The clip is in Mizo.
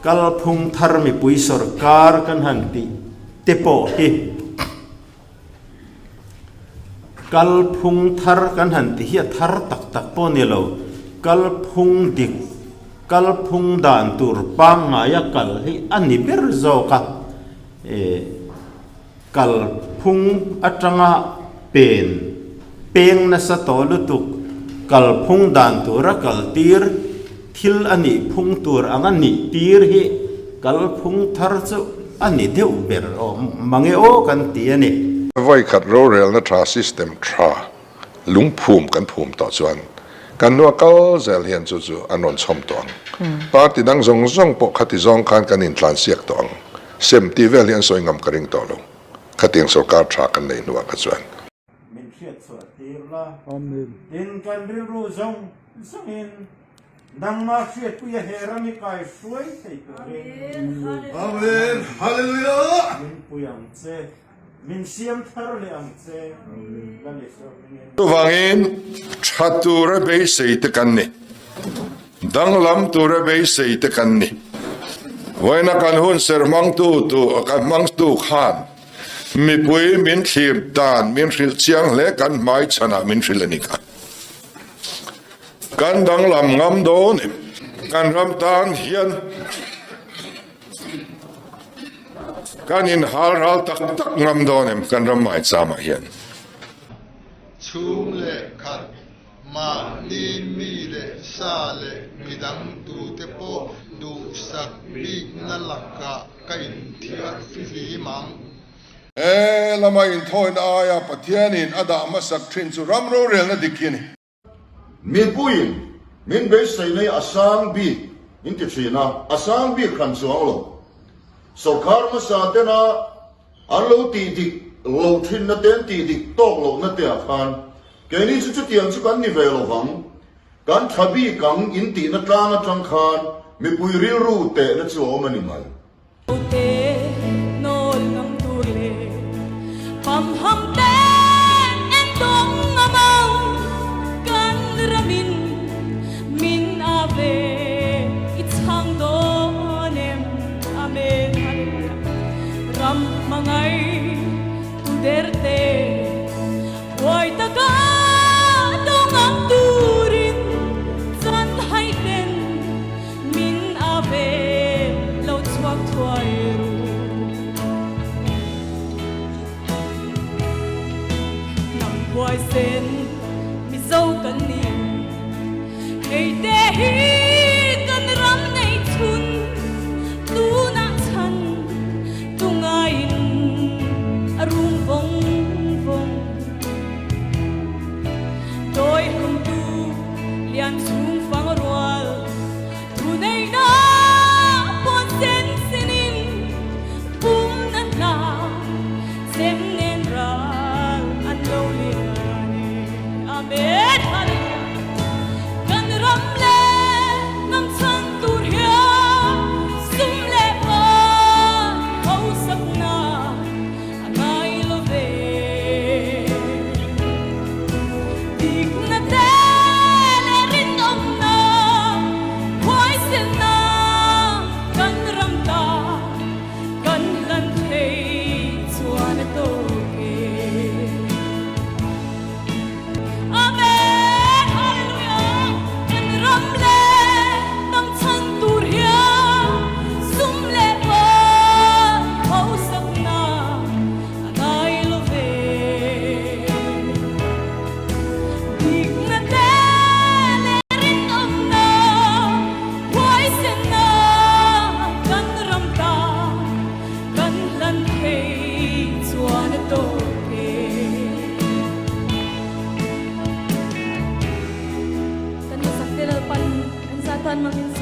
Kalphung thar mipui sawrkar kan han tih te pawh hi Kalphung thar kan han ti hi a thar tak tak pawh ni lo, kalphung dik, kalphung dan tur pangngaia kal hi a ni ber zawk a, kalphung atanga pen peng nasa tawh lutuk, kalphung dan tura kal tir thil a nih phung tur ang a nih tir hi kalphung thar chu a ni deuh ber awm mange aw kan ti a ni. Vawikhat rorelna tha system tha lungphum kan phum tawh chuan kan hnua kal zel hian chu chu an rawn chhawm tawh ang. Party dang zawng zawng pawh khati zawng khan kan intlansiak tawh ang. Sem tih vel hi an sawi ngam ka ring tawh lo. Khatiang sorkar tha kan neih hnuah kha chuan. Min hriat chhuah tir la. Amen. Tin kan rilru zawng zawngin nangmah hriatpuia he ram i kai hruai thei turin. Amen. Hallelujah. Min pui ang che. Min siam thar leh ang che. Lal Isua hmingin. Chuvangin tha tura beisei te kan ni. Danglam tura beisei te kan ni. Vawiina kan hun ser hmangtu tu kan hmangtu khan Mipui min thlir dan min hrilh chiang hle kan hmai chhanah min hrilh a ni kha. Kan danglam ngam dawn em? Kan ram tan hian kan inhal ral tak tak ngam dawn em kan ram hmaicham ah hian? Chhung leh khat, mahni mi leh sa leh midang tute pawh duhsak bikna lakah Ka inthiar fihlim ang. He lama inthawina aia Pathianin a dah hmasak thin chu ram rorelna dik hi a ni. Mipuiin min beisei nei a sang bik in ti thin a, a sang bik hran chuang lo. Sawrkar hmasa tena an lo tih dik loh thinna te an tih dik tawk lohna te ah khan keini chu chutiang chu kan ni ve lo vang. Kan tha bik ang in tihna tlang atang khan mipui rilru tehna chu a awm a ni mai. Te nawl ngam tur leh pam ham te en dawng ngam ang kan ramin min a ve i chhang dawn em Amen Hallelujah ram hmangai tu der te Huai taka dawng ang turin chan haihten min a ve lo chhuak thuai ru. Hnam huaisen Mizo kan ni, hei te hi kan ram nei chhun tunah chhan Tungaiin a rum vawng vawng. Dawi hamtu lian chhung fang rual thu neihna pawn sen sinin pum na hna sem nen ral an lo lian e. Amen. Hallelujah. Kan ram leh hnam chhan tur hian sum leh pa hausakna a ngai lo ve. Dikna te leh rinawmna, huaisenna kan ram ta kan hlan thei chuan a tawk e. Amen Hallelujah Kan ram leh hnam chhan tur hian sum leh pai hausakna a ngai lo ve. Dikna te leh rinawmna huaisenna kan ram ta kan hlan thei chuan a tawp e. Kan hmasak te Lalpan an zah tan mangin.